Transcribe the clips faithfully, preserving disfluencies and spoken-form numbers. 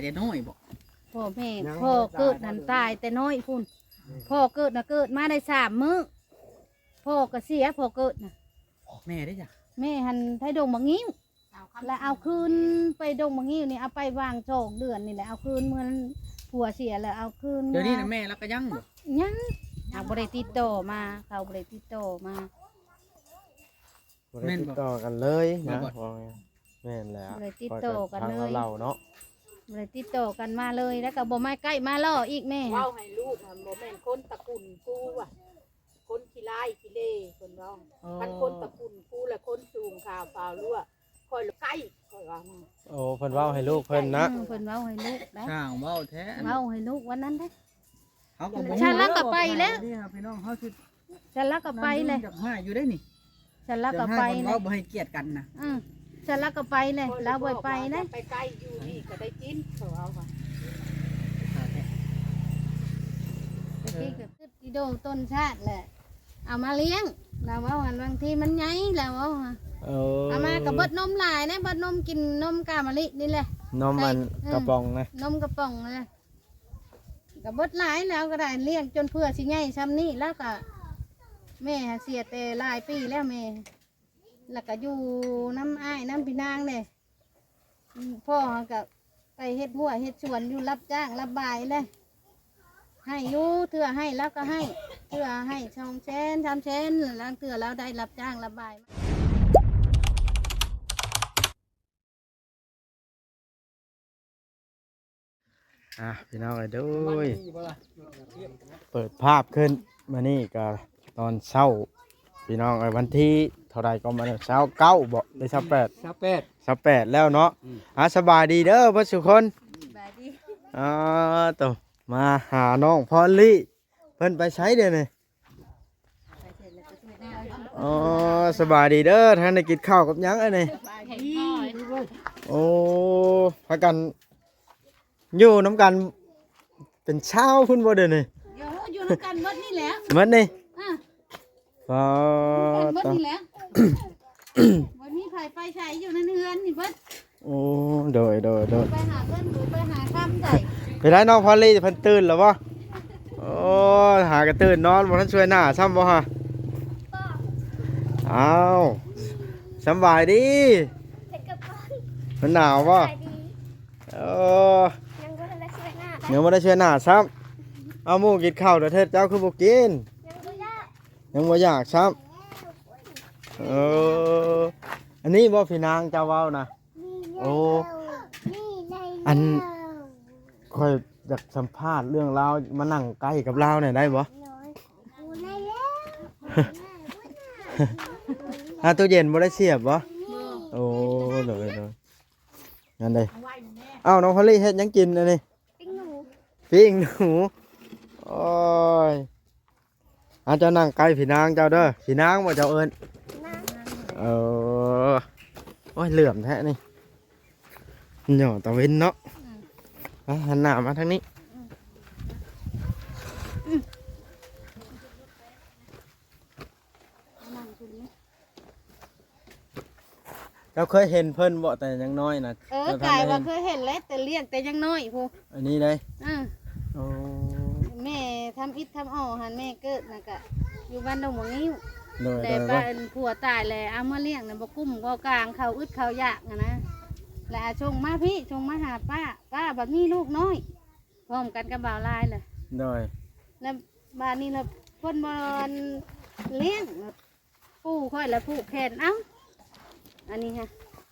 แต่น้อยบ่ พ่อแม่ ยัง พ่อเกิดนั้น ตายแต่น้อยพุ้น พ่อเกิดนะเกิดมาได้สามมื้อ พ่อก็เสีย พ่อเกิดนะ แม่ได้จ้ะ แม่หันไทดงบักงิ้ว แล้วเอาคืนไปดงบักงิ้วนี่ เอาไปวางสองเดือนนี่แหละ เอาคืนเมื่อผัวเสียแล้วเอาคืนมา เดี๋ยวนี้นะแม่แล้วก็ยังบ่ ยังเขาบ่ได้ติดต่อมา เขาบ่ได้ติดต่อมา บ่ได้ติดต่อกันเลยนะ แม่นบ่ ว่าไงแม่นแล้ว บ่ได้ติดต่อกันเลย ทางเราเนาะ บ่ได้ติดต่อกันมาเลย แล้วก็บ่มาใกล้มาล่ออีกแม่ เว้าให้ลูกมันบ่แม่นคนตระกูลกูว่ะ คนขี้ร้ายขี้เล่คนเว้า อ๋อ คันคนตระกูลกูและคนสูงข่าวเปล่ารั่วคอยใกล้คอยว่ามา โอ้เพิ่นเว้าให้ลูกเพิ่นนะ อืมเพิ่นเว้าให้ลูกนะ ช่างเว้าแท้ เว้าให้ลูกวันนั้นได้ เขาก็บ่ ฉันแล้วก็ไปแล้ว นี่ครับพี่น้องเขาสิ ฉันแล้วก็ไปเลย อยากหายอยู่ได้นี่ ฉันแล้วก็ไป เดี๋ยว เล เรา ย บ่ให้เกียรติกันนะ อืมฉันแล้วก็ไปเลย แล้วบ่ไปนะ ไปใกล้อยู่นี่ก็ได้กินเขาเอาค่ะ ตะกี้ก็คิดอีโดต้นชาติแหละ เอามาเลี้ยง แล้วเว้าหันบางทีมันใหญ่แล้วเว้าหัน เออ เอามาก็เบิดนมหลายนะ เบิดนมกินนมกามาลินี่แหละ นมมัน ใส่ กระป๋องนะ นมกระป๋องนะ ก็เบิดหลายแล้วก็ได้เลี้ยงจนเพื่อสิใหญ่ซ้ำนี่แล้วก็ แม่เสียแต่หลายปีแล้วแม่ แล้วก็อยู่น้ำอ้ายน้ำพี่นางเลย พ่อก็ไปเฮ็ดหัวเฮ็ดสวนอยู่รับจ้างรับบายเลย ให้อยู่เทื่อให้แล้วก็ให้ เทื่อให้สองแสนสามแสน แล้วเทื่อเราได้รับจ้างรับบาย อ่ะพี่น้องเอ้ยโดยเปิดภาพขึ้นมานี่ก็ตอนเช้า พี่น้องเอ้ยวันที่เท่าไรก็มาเนี่ยเช้าเก้าบ่ได้เช้าแปด สาวแปด เช้าแปดแล้วเนาะ อืม อ่ะสบายดีเด้อเพื่อนสุคน บายดี อ่าโตมาหาน้องพอลลี่ เพิ่นไปใช้เดี๋ยวนี้อ๋อสบายดีเด้อท่านได้กินข้าวกับหยังอันนี้ บายดี โอ้พากัน อยู่น้ำกัน เป็นเช้าคุณบ่เดี๋ยวนี้ อยู่อยู่นำกันเบิดนี่แหละ มันนี่ อ่ะ อ๋อ กันเบิดนี่แหละ บ่มีไผไปใช้อยู่ในเฮือนนี่เบิด โอ้โดยโดยโดย ไปหาเงินหรือไปหาคำใส่ ไปได้น้องพอลลี่เพิ่นตื่นแล้วบ่โอ้หากระตื่นนอนบ่ทันช่วยหน้าซ้ำบ่ฮะอ้าวสำบายดีมันหนาวบ่ ขายดี เออ ยังก็ทันได้ช่วยหน้า ยังบ่ได้ช่วยหน้าซ้ำเอาหมู่กินข้าวเด้อเถิดเจ้าคือบ่กิน ยังก็ยาก ยังบ่อยากซ้ำเออ อันนี้บ่พี่นางเจ้าเว้านะ นี่ โอ้ นี่ใน อัน ค่อยอยากสัมภาษณ์เรื่องลาวมานั่งใกล้กับลาวหน่อยได้บ่ น้อยกูในแล้ว อ่ะตู้เย็นบ่ได้เสียบบ่โอ้โดยโดยนั่นเด้เอ้าน้องพอลลี่เฮ็ดหยังกินอันนี้ ปิ้งหนู ปิ้งหนูโอ้ยอาเจ้านั่งใกล้พี่นางเจ้าเด้อพี่นางบ่เจ้าเอิ้น นะ เออโอ้ยเหลื่อมแท้นี่หย่อตะเวนเนาะอ่ะหันหน้ามาทางนี้ เจ้าเคยเห็นเพิ่นบ่แต่ยังน้อยนะ เออกายว่าเคยเห็นแล้วแต่เลี้ยงแต่ยังน้อยพู้น อันนี้เลย อ่า โอ้ แม่ทำอิดทำอ่อหันแม่เกิดนะกะ อยู่บ้านดงบักงิ้ว โดย แต่ โดย ป้าอันผัวตายแล้วเอามาเลี้ยงนะบ่กุ้มก็กลางเขาอึดเขาอยากนะนะแล้วส่งมาพี่ส่งมาหาป้า ป้าบัดมีลูกน้อย พร้อมกันกับบ่าวลายเลย โดย แล้วบ้านนี้ละคนบอลเลี้ยง ปู่ค่อยละผูกแขนเอ้า อันนี้ฮะ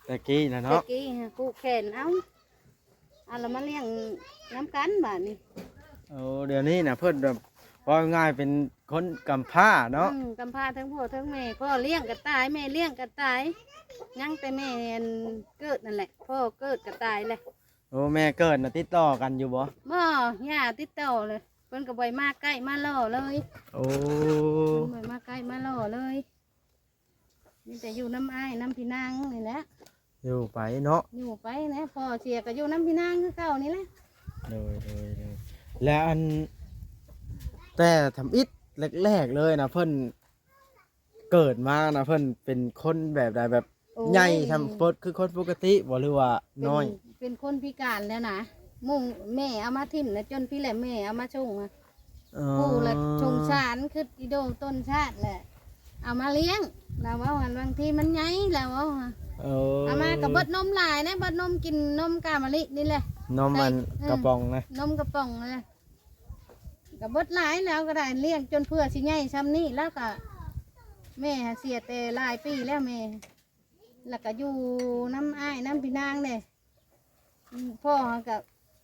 ตะกี้นะ ตะ เนาะ กี้ฮะผูกแขนเอ้า เอาละมาเลี้ยงน้ำกันบ้านนี้ โอ้เดี๋ยวนี้นะเพิ่นแบบว่าง่ายเป็นคนกำพร้าเนาะ อืมกำพร้าทั้งพ่อทั้งแม่พ่อเลี้ยงก็ตายแม่เลี้ยงก็ตายยังแต่แม่อันเกิดนั่นแหละ พ่อเกิดก็ตายเลย โอ้แม่เกิดนะติดต่อกันอยู่บ่ บ่อย่าติดต่อเลยเพิ่นก็บ่อยมาใกล้มาล่อเลย โอ้ เพิ่นบ่อยมาใกล้มาล่อเลยมีแต่อยู่น้ำอ้ายน้ำพี่นางนี่แหละ อยู่ไปเนาะ อยู่ไปนะพ่อเสียก็อยู่น้ำพี่นางคือเก่านี่แหละ โดยโดยโดยแล้วอัน แต่ทำอิดแรกๆเลยนะเพิ่นเกิดมานะเพิ่นเป็นคนแบบใดแบบ โอ้ย ใหญ่ทำปกคือคนปกติบ่หรือว่าน้อย เป็นเป็นคนพิการแล้วนะ หมู่แม่เอามาถิ่มนะ จนพี่แหละแม่เอามาส่งอะ เออ ผู้ละสงสาร คืออีโดต้นชาติแหละ เอามาเลี้ยง ลาวเว้าหั่น บางทีมันใหญ่ลาวเว้าหั่น เออ เอามาก็เบิดนมหลายนะ เบิดนมกินนมกามะลินี่แหละ นมมัน ใส่ เออ กระป๋องนะ นมกระป๋องนั่นแหละ ก็เบิดหลาย แล้วก็ได้เลี้ยงจนเพื่อสิใหญ่ส่ำนี้ แล้วก็แม่เสียแต่หลายปีแล้วแม่ แล้วก็อยู่นำอ้ายนำพี่นางเด้ อืม พ่อก็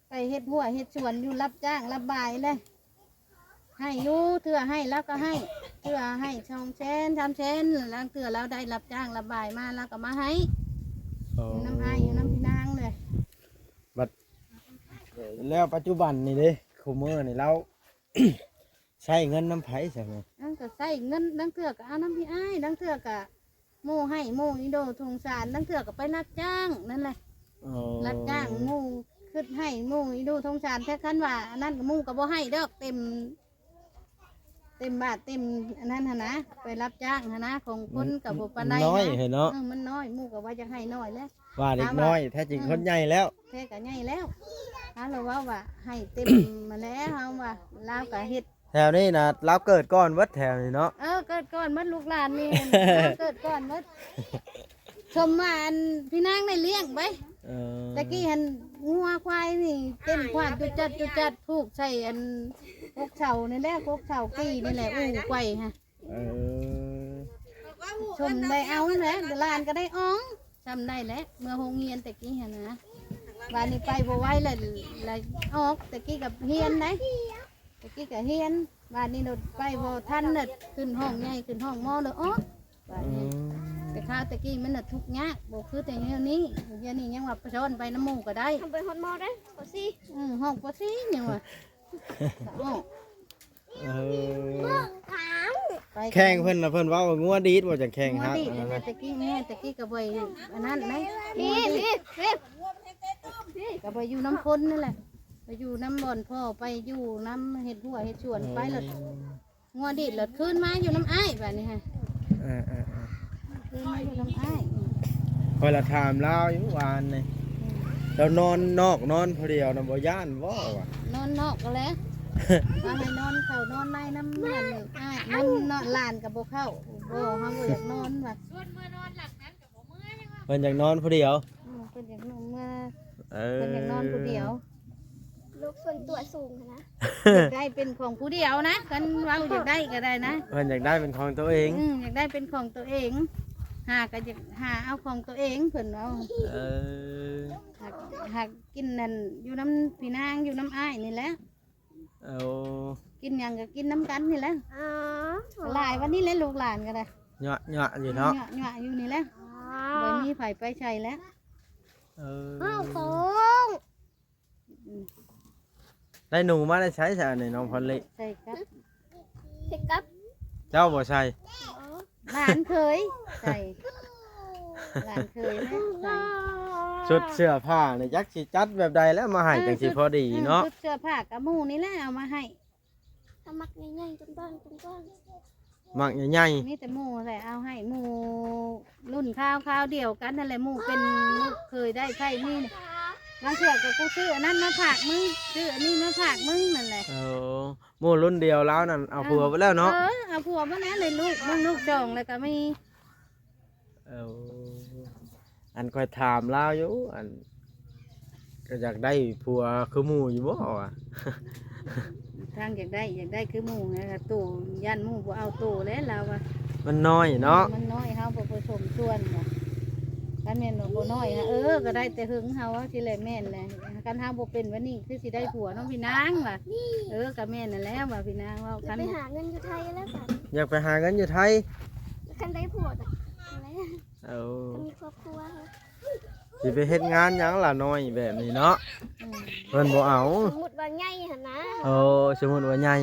ไปเฮ็ดฮั้วเฮ็ดสวนอยู่ รับจ้างระบายเลย ให้อยู่ เทื่อให้ลาวก็ให้ เทื่อให้สองแสน สามแสน ลางเทื่อลาวได้รับจ้างระบายมาลาวก็มาให้ โอ้ อยู่นำอ้ายอยู่นำพี่นางเลย บัด แล้วปัจจุบันนี่เด้ คุมื้อนี่ลาว ใช้เงินนำไผซะแม่ เออ ก็ใช้เงิน ลางเทื่อก็เอานำพี่อ้าย ลางเทื่อก็หมู่ให้หมู่อีโดสงสาร ลางเทื่อก็ไปรับจ้างนั่นแหละ โอ้ รับจ้างหมู่ คิดให้หมู่อีโดสงสาร แต่คันว่าอันนั้นก็หมู่ก็บ่ให้ดอก เต็ม เต็มบาทเต็มอันนั้นหั่นนะ ไปรับจ้างหั่นนะ ของคนก็บ่ปานใดนะ น้อยเนาะ เออ มันน้อย หมู่ก็ว่าอยากให้น้อยแหละ ว่าเด็กน้อย แท้จริง เออ คนใหญ่แล้ว แท้ก็ใหญ่แล้ว เฮาเลยเว้าว่าให้เต็มมาแล้ว เฮาว่าลาวก็เฮ็ด แถวนี้นะ ลาวเกิดก่อนเบิดแถวนี้เนาะ เออ เกิดก่อนเบิด ลูกหลานนี่ ลาวเกิดก่อนเบิด ชมว่าอันพี่นางได้เลี้ยงไป เออ แต่กี้หั้นงัวควายนี่เต้นควานจุดจัดจุดจัด ผูกใส่อันกกเสานี่แหละ กกเสากี่นี่แหละ อู้ไกวฮะ เออ ชมได้เอาแหละ หลานก็ได้ออง ชมได้แหละ เมื่อโฮงเฮียนแต่กี้หั้นนะ บาดนี้ไปบ่ไหวแล้ว แล้วออก แต่กี้ก็เฮียนได้ แต่กี้ก็เฮียน บาดนี้โดดไปบ่ทันน่ะ ขึ้นห้องใหญ่ ขึ้นห้องมอเลยออก บาดนี้ อืม แต่คราวแต่กี้มันน่ะทุกข์ยาก บ่คือแต่เดี๋ยวนี้ เดี๋ยวนี้ยังว่าไปสอนไปนำหมู่ก็ได้ ทำไปฮอดมอได้ ป.สี่ อืม ห้อง ป.สี่ ยังว่า ออก เออ ไป แข้งเพิ่นน่ะ เพิ่นเว้าว่างัวดีด ว่าจั่งแข้งหัก งัวดีด อันนั้น แต่ น่ะ แต่กี้แม่ แต่กี้ก็บ่อยอันนั้นนะ พี่ งัวดีด พี่ พี่ พี่ ก็บ่อยู่นำคนนั่นแหละ ไปอยู่นำบ่อนพ่อ ไปอยู่นำเฮ็ดฮั้วเฮ็ดสวนไปแล้ว อืม งัวดีดแล้วคืนมาอยู่นำอ้ายบาดนี้ฮะ เออๆๆ คืนมาอยู่นำอ้าย ข้อยละถามลาวอยู่วานนี่ อืม แล้วนอนนอกนอนผู้เดียวน่ะบ่ย้านบ่วะ นอนนอกก็แล้ว ว่าให้นอนเข้านอนในนำนั่นอ้าย นำนอนหลานก็บ่เข้า บ่ เฮาบ่อยากนอนว่ะ เพิ่นอยากนอนผู้เดียว อืม เพิ่นอยากนอนเมื่อ เออ เพิ่นอยากนอนผู้เดียว โลกส่วนตัวสูงหั้นนะ อยากได้เป็นของผู้เดียวนะ คันเว้าอยากได้ก็ได้นะ เพิ่นอยากได้เป็นของตัวเอง อืม อยากได้เป็นของตัวเอง หาก็อยากหาเอาของตัวเอง เพิ่นเว้า เออ หาก หากกินนั่นอยู่นำพี่นาง อยู่นำอ้ายนี่แหละ เอา กินหยังก็กินนำกันนี่แหละ อ๋อ หลายวันนี้แหละ ลูกหลานก็ได้ เยาะๆอยู่เนาะ เยาะๆอยู่นี่แหละ อ๋อ บ่มีไผไปใส่แล้ว เออ อ้าว โค้ง อืม ได้หนูมาได้ใช้ซะนี่น้องพอลลี่ ใส่กับ ใส่กับ เจ้าบ่ใส่ อ๋อ หลานเขยใส่ หลานเขยนะใส่ ชุดเสื้อผ้านี่จักสิจัดแบบใดแล้วมาให้ เออ จังสิพอดีเนาะ ชุด เออ ชุดเสื้อผ้ากับหมู่นี่แหละเอามาให้ ถ้ามักใหญ่ๆ จุ่มบ้าง จุ่มบ้าง มักใหญ่ๆ มีแต่หมู่แหละเอาให้หมู่รุ่นคราว คราวเดียวกันนั่นแหละ หมู่เป็นลูกเขยได้ไผนี่ บางเทื่อก็กูซื้ออันนั้นมาฝากมึง ซื้ออันนี้มาฝากมึงนั่นแหละ เออ หมู่รุ่นเดียวลาวนั่นเอาผัวไปแล้วเนาะ เออ เอาผัวมาแล้วเลย ลูก ลูก ลูกสองแล้วก็มี เออ อันข้อยถามลาวอยู่ อัน ก็อยากได้ผัวคือหมู่อยู่บ่วะ ทางอยากได้ อยากได้คือหมู่นะ โตย่านหมู่บ่เอาโตแล้วลาวว่า มันน้อยเนาะ มันน้อย เฮาบ่ผสมส่วนว่ะ คันแม่นว่าบ่น้อยฮะ เออ ก็ได้แต่หึงเฮาสิแหละ แม่นแหละ คันเฮาบ่เป็นวันนี้คือสิได้ผัวเนาะพี่นางว่ะ เออ ก็แม่นนั่นแหละว่าพี่นางเว้า อย่า คัน ไปหาเงินอยู่ไทยแล้วกัน อยากไปหาเงินอยู่ไทย คันได้ผัวน่ะ อะไร เอา คันมีครอบครัว สิไปเฮ็ดงานหยังล่ะน้อยแบบนี้เนาะ อืม เพิ่นบ่เอา สมมุติว่าใหญ่หั่นนะ โอ้ สมมุติว่าใหญ่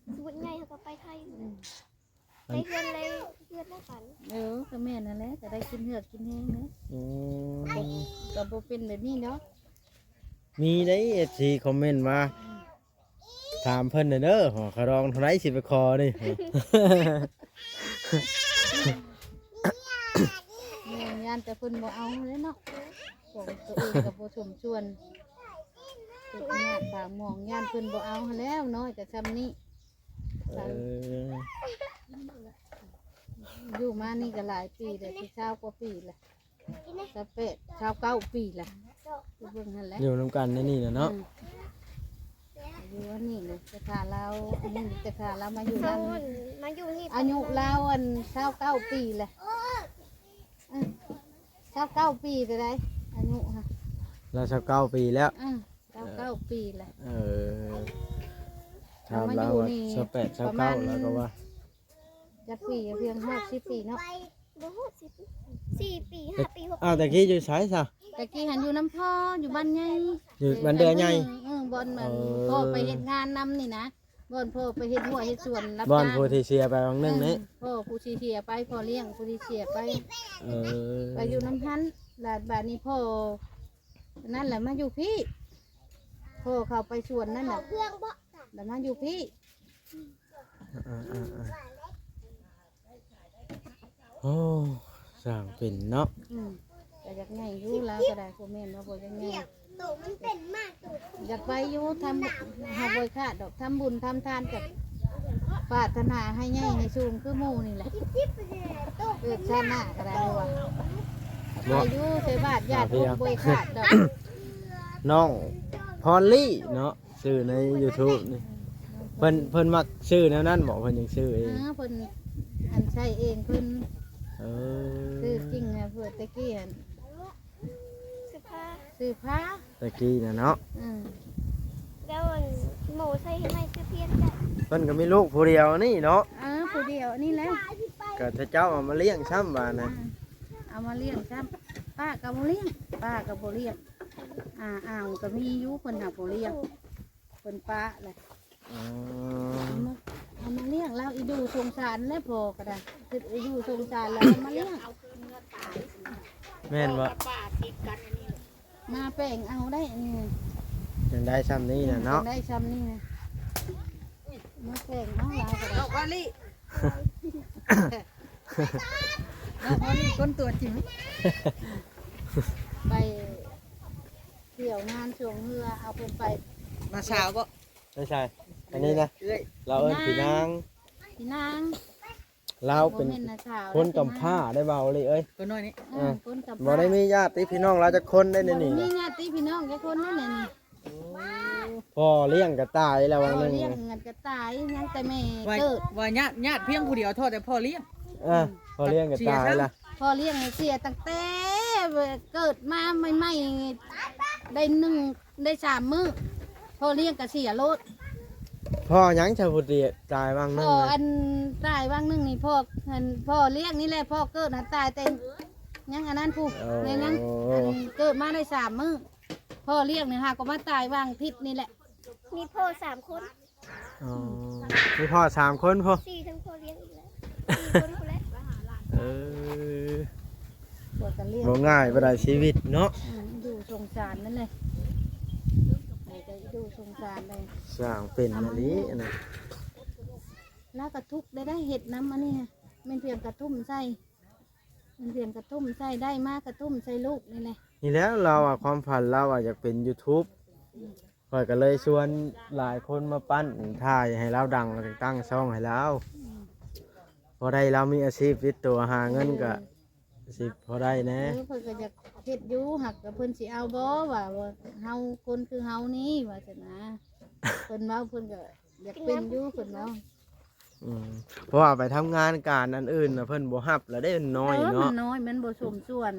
สมมุติใหญ่เขาก็ไปไทย อืม ได้เฮือน ได้เฮือนได้ฝัน เออ ก็แม่นนั่นแหละ ก็ได้กินเฮือกกินแฮงเนาะ อืม ก็บ่เป็นแบบนี้เนาะ มีได้ เอฟซี คอมเมนต์มา อืม ถามเพิ่นน่ะเด้อ หอคารองเท่าไหร่สิไปขอนี่ แม่น ย่านแต่เพิ่นบ่เอาเลยเนาะ ของตัวเองก็บ่สมส่วน เฮ็ดงานฝากหม่อง ย่านเพิ่นบ่เอาหั้นแหล้ว น้อยก็ส่ำนี้ เออ อยู่มานี่ก็หลายปีแล้ว สิซาวกว่าปีแล้ว ซาวแปด ซาวเก้าปีแล้ว อยู่เบิ่งหั่นแหละ อยู่นำกันในนี่แหละเนาะ อืม อยู่อันนี้เลย แต่ถ้าลาว อันนี้แต่ถ้าลาวมาอยู่นำ มาอยู่นี่ อายุลาวอันซาวเก้าปีแหละ อืม ซาวเก้าปีไปได้ อายุฮะ ลาวซาวเก้าปีแล้ว อืม ซาวเก้าปีแหละ เออ ถามลาวว่า มาอยู่นี่ ซาวแปด ซาวเก้า ประมาณ แล้วก็ว่า จักปี เพียงฮอดสิบปีเนาะ บ่ฮอดสิบปี สี่ปี ห้าปี หกปี อ้าว แต่กี้อยู่ไสซะ แต่กี้หั้นอยู่นำพ่อ อยู่บ้านใหญ่ อยู่บ้านเดือใหญ่ เออ บ่อนมัน เออ พ่อไปเฮ็ดงานนำนี่นะ บ่อนพ่อไปเฮ็ดหัวเฮ็ดสวนรับ บ่อน จ้าง ผู้ที่เสียไปวังหนึ่งนี่ เออ พ่อผู้ที่เสียไป พ่อเลี้ยงผู้ที่เสียไป เออ ไปอยู่นำหั้น แล้วบาดนี้พ่อ นั่นแหละมาอยู่พี้ พ่อเขาไปสวนนั่นน่ะ แล้วมาอยู่พี้ อ่าๆๆ โอ้ สร้างเป็นเนาะ อืม ก็อยากใหญ่อยู่ ลาวก็ได้ บ่แม่นว่าบ่อยากใหญ่ อยากไปอยู่ ทำ หาบ่อยค่ะดอก ทำบุญทำทานกับ ปรารถนาให้ใหญ่ให้สูงคือหมู่นี่แหละ เกิดชาติหน้าก็ได้ว่า ไปอยู่ใส่บาตรญาติโยมบ่อยค่ะดอก น้องพรลี่เนาะ ชื่อใน YouTube นี่ เพิ่น เพิ่นมักชื่อแนวนั้นบ่ เพิ่นยังชื่อเอง เออ เพิ่นอันใช้เองเพิ่น เออ ชื่อจริงนะ เพิ่นแต่กี้หั่น ชื่อพา ชื่อพา แต่กี้น่ะเนาะ อืม แล้วอันโมใส่ให้ใหม่ชื่อเพี้ยนจ้ะ เพิ่นก็มีลูกผู้เดียวนี่เนาะ เออ ผู้เดียวนี่แหละ ก็ถ้าเจ้าเอามาเลี้ยงซ้ำว่านะ อ่า เอามาเลี้ยงซ้ำ ป้าก็บ่เลี้ยง ป้าก็บ่เลี้ยง อ่า อ้าว ก็มีอยู่ เพิ่นหาบ่เลี้ยง เพิ่นปะแหละ อ๋อ เอามา เอามาเลี้ยง แล้วอีดูสงสารแล้วพ่อก็ได้ คืออีดูสงสารแล้วเอามาเลี้ยง แม่นบ่ มาแปลงเอาได้นี่ ยังได้ซ้ำนี่น่ะเนาะ ยังได้ซ้ำนี่นะ มาแปลงเอาลาวก็ได้ น้องพอลลี่ น้องพอลลี่คนตัวจริง ไปเที่ยวงานช่วงเฮือ เอาเพิ่นไป น้าสาวบ่ ไม่ใช่ อันนี้นะ เอื้อย ลาวเอิ้นพี่นาง พี่นาง ลาวเป็น บ่แม่นน้าสาว คนกำพร้าได้เบาเลยเอ้ย คนน้อยนี่ เออ คนกำพร้า บ่ได้มีญาติพี่น้องลาวจักคนได้ในนี่ บ่ได้มีญาติพี่น้องจักคนนั่นแหละนี่ พ่อเลี้ยงก็ตายแล้ววังหนึ่ง พ่อเลี้ยงก็ตาย ยังแต่แม่ ว่า เกิด ว่าญาติ ญาติเพียงผู้เดียว เท่าแต่พ่อเลี้ยง อ่ะ พ่อเลี้ยงก็ตายละ พ่อเลี้ยงเสียตั้งแต่เกิดมาใหม่ๆ ได้หนึ่ง ได้สามมื้อ พ่อเลี้ยงก็เสียโลด พ่อหยังชาวพุทธตายวังหนึ่ง พ่อ นะ อันตายวังหนึ่งนี่ พ่อ อันพ่อเลี้ยงนี่แหละ พ่อเกิดหั้นตายแต่ยังอันนั้นผู้ โอ้ ในยัง อันเกิดมาได้สามมื้อ พ่อเลี้ยงนี่หาก็มาตายวังทิศนี่แหละ มีพ่อสามคน อ๋อ มีพ่อสามคนพ่อ สี่ทั้งพ่อเลี้ยงอีกแล้ว สี่คนคนแรก เออ บ่ง่ายปานใดชีวิตเนาะ อืม อยู่สงสารนั่นเลย อยู่สงสารเลย สร้างเป็นอันนี้นะ แล้วกระทุกข์ได้ ได้เฮ็ดนำอันนี้นะ แม่นเพียงกระทุ่มใส่ แม่นเพียงกระทุ่มใส่ ได้มากระทุ่มใส่ลูกนี่แหละ นี่แหละ เราอะ ความฝันเราอะ อยากเป็น YouTube ข้อยก็เลยชวนหลายคนมาปั้นถ่ายให้ลาวดัง แล้วก็ตั้งช่องให้ลาว อืม พอได้ลาวมีอาชีพติดตัวหาเงินก็ เออ สิพอได้แหน่ เออ เพิ่นก็อยากเฮ็ดอยู่ หักก็เพิ่นสิเอาบ่ ว่า ว่าเฮาคนคือเฮานี่ ว่าซั่นนะ เพิ่นเว้า เพิ่นก็อยากเป็นอยู่ เพิ่นเว้า อืม เพราะว่าไปทำงานการอันอื่นน่ะ เพิ่นบ่ฮับแล้วเด้ มันน้อย เออ เนาะ มันน้อย มันบ่สมส่วน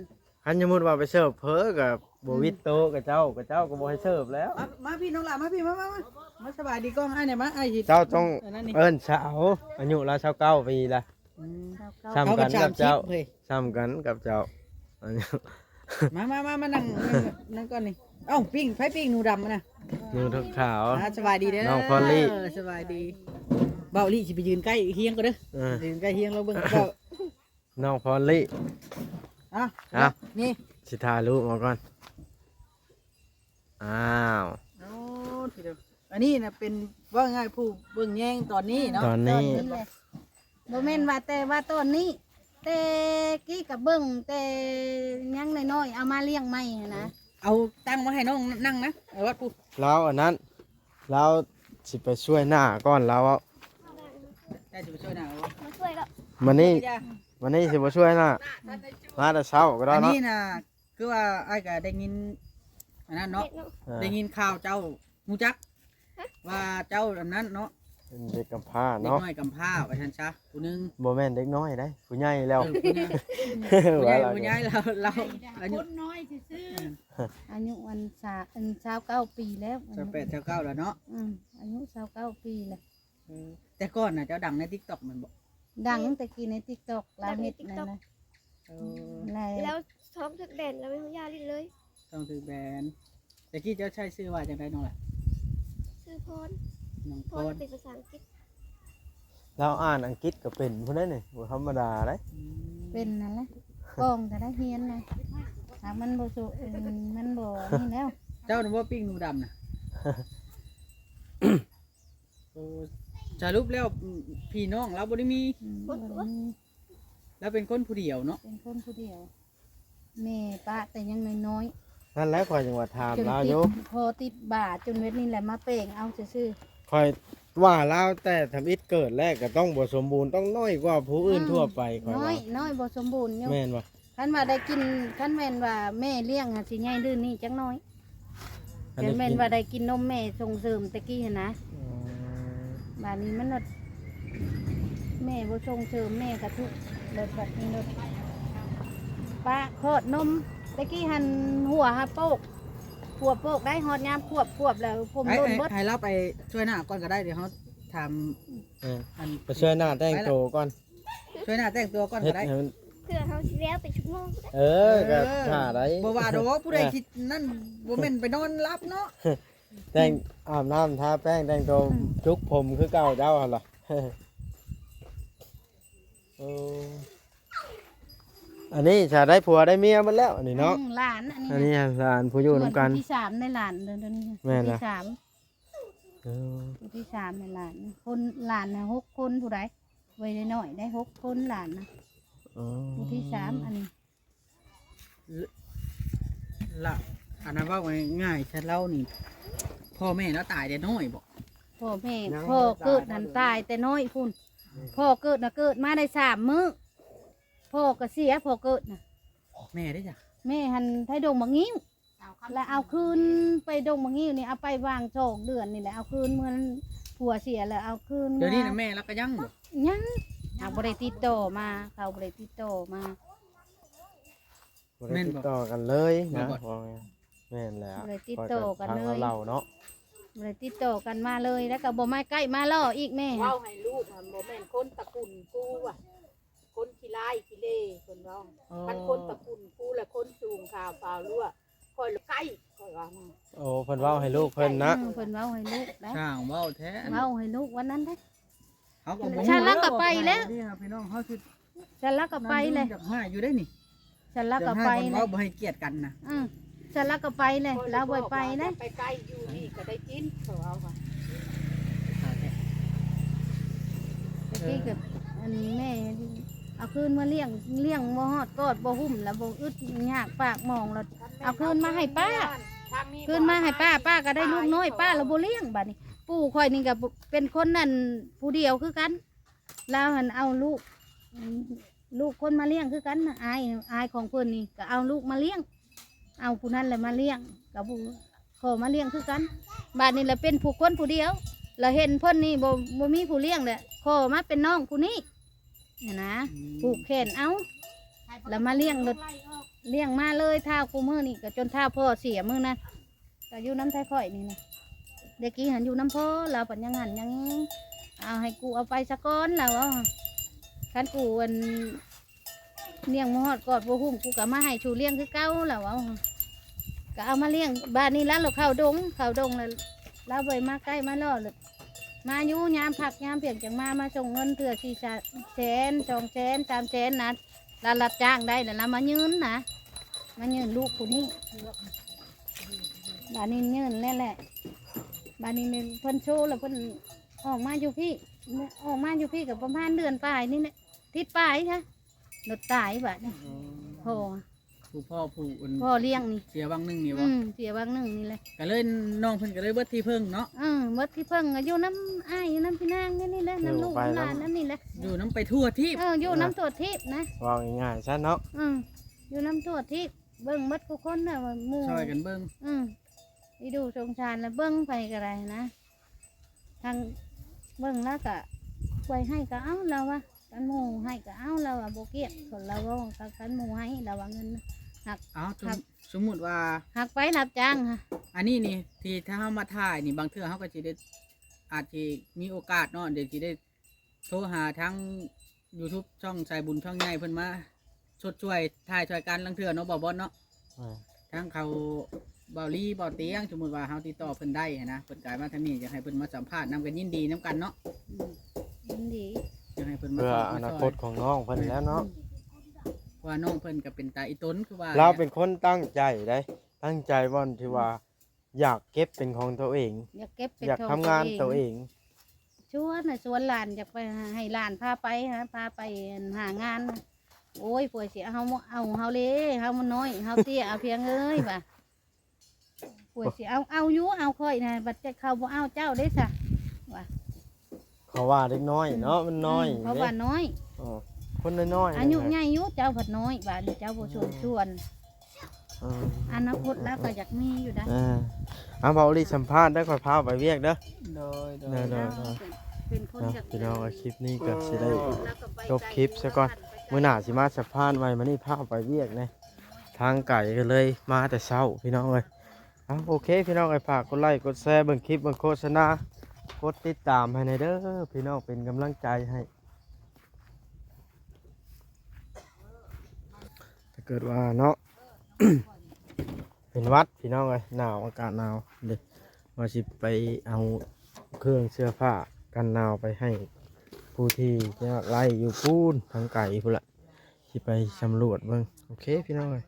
คันสมมุติว่าไปเสิร์ฟเผลอก็บ่วิดโต๊ะกับเจ้า กับเจ้าก็บ่ให้เสิร์ฟแล้ว มา มาพี่น้องหล่ะ มาพี่ มา มา มา มาสบายดีกล้องอ้ายเนี่ย มา อ้ายสิ เจ้าต้อง อันนั้นนี่ เอิ้นสาว อายุลาวซาวเก้าปีละ อืม ซาวเก้า ซ้ำกันกับเจ้า เก้ากับสามสิบเฮ้ย ซ้ำกันกับเจ้า อายุ มา มา มา มานั่ง นั่ง นั่งก่อนนี่ เอ้า ปิ้ง ไผปิ้งหนูดำอะนะ หนูขาว อ่า สบายดีเด้อ น้องพอลลี่ สบายดี เบาลี่สิไปยืนใกล้เฮียงก็เด้อ เออ ยืนใกล้เฮียงแล้วเบิ่ง เบา น้องพอลลี่ อ่ะ อ่ะ นี่ สิถ่ายรูปมาก่อน อ้าว โอ้ ทีเดียว อันนี้นะเป็น ว่าง่ายผู้เบิ่งแยงตอนนี้เนาะ ตอนนี้ ตอนนี้แหละ บ่แม่นว่าแต่ว่าตอนนี้ แต่กี้ก็เบิ่งแต่ยังน้อยๆ เอามาเลี้ยงใหม่หั้นนะ เอาตั้งมาให้น้องนั่งนะ เอาวัดปู ลาวอันนั้น ลาวสิไปช่วยหน้าก่อน ลาวเอา ได้สิไปช่วยหน้าเอา มาช่วยแล้ว มานี่ จ้ะ มานี่สิมาช่วยหน้า มาแต่เช้าก็ได้ อัน เนาะ นี้นะ คือว่าอ้ายก็ได้ยิน อันนั้นเนาะ เออ ได้ยินข่าวเจ้า ฮู้จัก ฮะ ว่าเจ้าอันนั้นเนาะ เป็นเด็กกำพร้า เด็ก เนาะ น้อยกำพร้า ว่าซั่นซะ ผู้หนึ่ง บ่แม่นเด็กน้อยได้ ผู้ใหญ่แล้ว เออ ผู้ใหญ่ ผู้ใหญ่ ว่าเรา ผู้ใหญ่แล้ว เรา ใหญ่จ้ะ อายุ คนน้อยซื่อๆ เออ อายุอันสา อันซาวเก้าปีแล้ว ซาวแปด ซาวเก้าแล้วเนาะ อืม อายุซาวเก้าปีแล้ว เออ แต่ก่อนน่ะเจ้าดังใน TikTok แม่นบ่ ดังแต่กี้ใน TikTok ลาวเฮ็ดนั่นนะ เออ แล้ว แล้วช่องถืกแบนแล้วไม่ฮู้ยาลิ้นเลย ช่องถืกแบน แต่กี้เจ้าใช้ชื่อว่าจังได๋น้องล่ะ ชื่อพร น้องพร พรเป็นภาษาอังกฤษ ลาวอ่านอังกฤษก็เป็นพุ้นเด้นี่ บ่ธรรมดาเด้ อืม เป็นนั่นแหละ กองก็ได้เฮียนนะ หากมันบ่สุ เอิ่ม มันบ่นี่แล้ว เจ้าน่ะบ่ปิ้งหนูดำน่ะ โอ้ สรุปแล้ว อืม พี่น้องลาวบ่ได้มี อืม บ่ได้มี ลาวเป็นคนผู้เดียวเนาะ เป็นคนผู้เดียว แม่ปะแต่ยังน้อยๆ นั่นแหละข้อยจังว่าถามลาวอยู่ จนติด พอติดบ่าจนเวทนี่แหละมาแปลงเอาซื่อๆ ข้อยว่าลาวแต่ทำอิฐเกิดแรกก็ต้องบ่สมบูรณ์ ต้องน้อยกว่าผู้อื่น อืม ทั่วไป ข้อยว่า น้อย น้อยบ่สมบูรณ์อยู่ แม่นบ่ คันว่าได้กิน คันแม่นว่าแม่เลี้ยงอะสิใหญ่ดื้อนี่จักหน่อย อันนี้ แต่แม่นว่าได้กินนมแม่ส่งเสริมแต่กี้หั้นนะ อืม บาดนี้มันลด แม่บ่ส่งเสริม แม่กะทุกข์ ลดบัดนี้ลด ปะคลอดนม แต่กี้หั้นหัวหาโปก หัวโปกได้ฮอดยามขวบ ขวบแล้วผม ให้ หล่น ให้ เบิด ให้ลาวไปช่วยหน้าก่อนก็ได้ เดี๋ยวเฮาถาม เออ อัน ไปช่วยหน้าแต่งตัวก่อน ช่วยหน้าแต่งตัวก่อนก็ได้ เฮ็ดให้มัน เพื่อเฮาสิแล้วไปชุกโมงก็ได้ เออ ก็ เออ ถ่าได้ บ่ว่าดอก ผู้ใด เออ คิดนั่น บ่แม่นไปนอนหลับเนาะ แต่ง อาบน้ำทาแป้งแต่งตัว อืม จุกผมคือเก่าเจ้าหั่นล่ะ เออ อันนี้ถ้าได้ผัวได้เมียหมดแล้ว อันนี้เนาะ อืม หลาน อันนี้ อันนี้หลานผู้อยู่นำกัน ผู้ที่สามในหลานเดี๋ยวนี้ แม่น ผู้ ละ ที่สาม เออ ผู้ที่สามในหลาน คนหลานน่ะหกคนผู้ใด ไว้น้อยๆ ได้หกคนหลานนะ อ๋อ ผู้ที่สามอันนี้ ละ อันนั้นเว้าง่ายๆ ซะลาวนี่ พ่อแม่ลาวตายแต่น้อยบ่ พ่อแม่ ยัง พ่อเกิดนั้นตายแต่น้อยพุ้น พ่อเกิดน่ะเกิดมาได้สามมื้อ พ่อก็เสีย พ่อเกิดน่ะ แม่เด้จ้ะ แม่หั้นไทดงบักงิ้ว แล้วเอาคืนไปดงบักงิ้วนี่ เอาไปวางสองเดือนนี่แหละ เอาคืนเมือผัวเสียแล้วเอาคืนมา เดี๋ยวนี้น่ะแม่ลาวก็ยังบ่ ยัง หากบ่ได้ติดต่อมา เขาบ่ได้ติดต่อมา บ่ได้ แม่นบ่ ติดต่อกันเลยนะ แม่นบ่ ว่าไง แม่นแล้ว บ่ได้ติดต่อกันเลย ข้อยก็ฟังเล่าเนาะ บ่ได้ติดต่อกันมาเลย แล้วก็บ่มาใกล้มาล้ออีกแม่ เว้าให้ลูกหั่นบ่แม่นคนตระกูลกูว่ะ คนขี้ร้ายขี้เล เพิ่นเว้า อ๋อ คันคนตระกูลกูและคนสูงข่าวเปล่ารั่ว ข้อยละใกล้ ข้อยว่านะ โอ้ เพิ่นเว้าให้ลูกเพิ่นนะ อืม เพิ่นเว้าให้ลูกนะ ช่างเว้าแท้ เว้าให้ลูกวันนั้นเด้ เฮาก็บ่ฮู้ ฉันละก็ไปแล้ว นี่นะพี่น้อง เฮาสิ ฉันละก็ไปเลย อยากหาอยู่ได้นี่ ฉันละก็ไป อยากหาคน เลย เว้าบ่ให้เกียรติกันนะ อืม ฉันละก็ไปเลย ลาวบ่ไปนะ ไปไกลอยู่นี่ก็ได้กิน เขาเอาค่ะ ตะกี้กับอันแม่เอาคืนมาเลี้ยง เลี้ยงบ่ฮอดกอดบ่หุ้มแล้วบ่อึดยากปากหมองแล้ว เอาคืนมาให้ป้า คืนมาให้ป้า ป้าก็ได้ลูกน้อย ป้าแล้วบ่เลี้ยงบัดนี้ ปู่ข่อยนี่ก็เป็นคนนั่นผู้เดียวคือกัน ลาวหั้นเอาลูก ลูกคนมาเลี้ยงคือกันนะ อ้าย อ้ายของเพิ่นนี่ก็เอาลูกมาเลี้ยง เอาผู้นั้นแหละมาเลี้ยง กับผู้ขอมาเลี้ยงคือกัน บาดนี้แหละเป็นผู้คนผู้เดียว แล้วเห็นเพิ่นนี่บ่ บ่มีผู้เลี้ยงแหละ ขอมาเป็นน้องผู้นี้ หั้นนะ อืม ผูกแขนเอา แล้วมาเลี้ยง เลี้ยงมาเลย เฒ่ากูมื้อนี่ก็จนเฒ่าพ่อเสียมื้อนั้น ก็อยู่นำไทข่อยนี่นะ เด็กกี้หั้นอยู่นำพ่อ ลาวปัญญาหันยัง เอาให้กูเอาไปซะก่อน ลาวเว้า คันกูอันเลี้ยงบ่ฮอดกอดบ่หุ้ม กูก็มาให้ชูเลี้ยงคือเก่า ลาวเว้า ก็เอามาเลี้ยง บาดนี้ลาวเข้าดง เข้าดงแล้ว ลาวบ่มาใกล้มาล้อเลย มาอยู่ยามพักยามเพียงจังมา มาส่งเงินเทื่อสี่แสน สองแสน สามแสนนะ ลาวรับจ้างได้แล้วลาวมายื่นนะ มายื่นลูกผู้นี้ บาดนี้ยื่นแล้วแหละ บาดนี้เพิ่นโชว์แล้วเพิ่นออกมาอยู่พี้ ออกมาอยู่พี้ก็ประมาณเดือนปลายนี่แหละ อาทิตย์ปลายค่ะ รถตายบาดนี้ โอ้ พ่อ ผู้พ่อผู้อัน พ่อเลี้ยงนี่ เสียวังหนึ่งนี่ อื บ่ มเสียวังหนึ่งนี่แหละ ก็เลยน้องเพิ่นก็เลยเบิดที่เพิ่งเนาะ เออเบิดที่เพิ่งก็อยู่น้ำอ้ายอยู่น้ำพี่นางนี่นี่แหละ อยู่ น้ำลูก ไป น้ำหลาน นำ นั่นนี่แหละ อยู่น้ำไปทั่วทีป เอออยู่น้ำทั่วทีปนะ เว้าง่ายๆซะเนาะ อืมอยู่น้ำทั่วทีปเบิ่งเบิดคู่คนน่ะว่าหมู่ ช่วยกันเบิ่ง อืมอีดูสงสารแล้วเบิ่งไปก็ได้นะทางเบิ่งแล้วก็ป่วยให้ก็เอาเราว่ากันหมู่ให้ก็เอาเราว่าบ่เกลียดคนเราว่ากันหมู่ให้เราว่าเงินนะ เอาสม ครับ สมมุติว่า หักไปรับจ้างค่ะ อันนี้นี่ที่ถ้าเฮามาถ่ายนี่บางเทื่อเฮาก็สิได้อาจสิมีโอกาสเนาะเดี๋ยวสิได้โทรหาทาง YouTube ช่องสายบุญช่องใหญ่เพิ่นมาชดช่วยถ่ายช่วยกันลางเทื่อเนาะบ่าวบอสเนาะ อ่า ทางเขาเบาลีเบาเตียง สมมุติว่าเฮาติดต่อเพิ่นได้หั้นนะเพิ่นกลายมาทางนี้อยากให้เพิ่นมาสัมภาษณ์นำกันยินดีนำกันเนาะ อืมยินดี อยากให้เพิ่นมา เพื่อ ช่วย อนาคตของน้องเพิ่นแล้วเนาะ เพราะว่าน้องเพิ่นก็เป็นตาอีตนคือว่า เราเป็นคนตั้งใจได้ ตั้งใจว่าที่ว่า อยากเก็บเป็นของตัวเอง อยากเก็บเป็น อยาก ของ ทำงานตัวเอง ชวนน่ะชวนหลานอยากไปให้หลานพาไปฮะพาไปหางานน่ะโอ้ยผัวสิเอาเอาเฮาเลยเฮามันน้อยเฮาเตี้ยเอาเพียงเอ้ยว่ะผัวสิเอาเอาอยู่เอาค่อยนะบัดจะเขาบ่เอาเจ้าได้ซะว่ะ เขาว่าเด็กน้อยเนาะมันน้อย มเขาว่าน้อย อ๋อคนน้อยๆ อายุ นั่นแหละ ใหญ่อยู่เจ้าผัดน้อยบาดนี้เจ้าบ่ชวนชวน อืม อนาคตแล้วก็อยากมีอยู่นะ อ่าเอาเบาลีสัมภาษณ์ได้ค่อยพาไปเวียกเด้อ โดยโด ได้ ย ได้ เป็นคน เนาะ อยาก พี่น้องเอาคลิปนี้ก็สิได้ แล้วก็ไป จบคลิปซะก่อน มื้อหน้าสิมาสัมภาษณ์ใหม่มื้อนี้พาไปเวียกนะทางไกลก็เลยมาแต่เช้าพี่น้องเอ้ยเอาโอเคพี่น้องเอ้ยฝากกดไลค์กดแชร์เบิ่งคลิปเบิ่งโฆษณากดติดตามให้ในอยเด้อพี่น้องเป็นกำลังใจให้ ถ้าเกิดว่าเนาะ เป็นหวัดพี่น้องเอ้ยหนาวอากาศหนาวเด้ว่าสิไปเอาเครื่องเสื้อผ้ากันหนาวไปให้ผู้ที่ยากไร้อยู่ปูนทางไกลพุ้นละสิไปสำรวจเบิ่งโอเคพี่น้องเอ้ย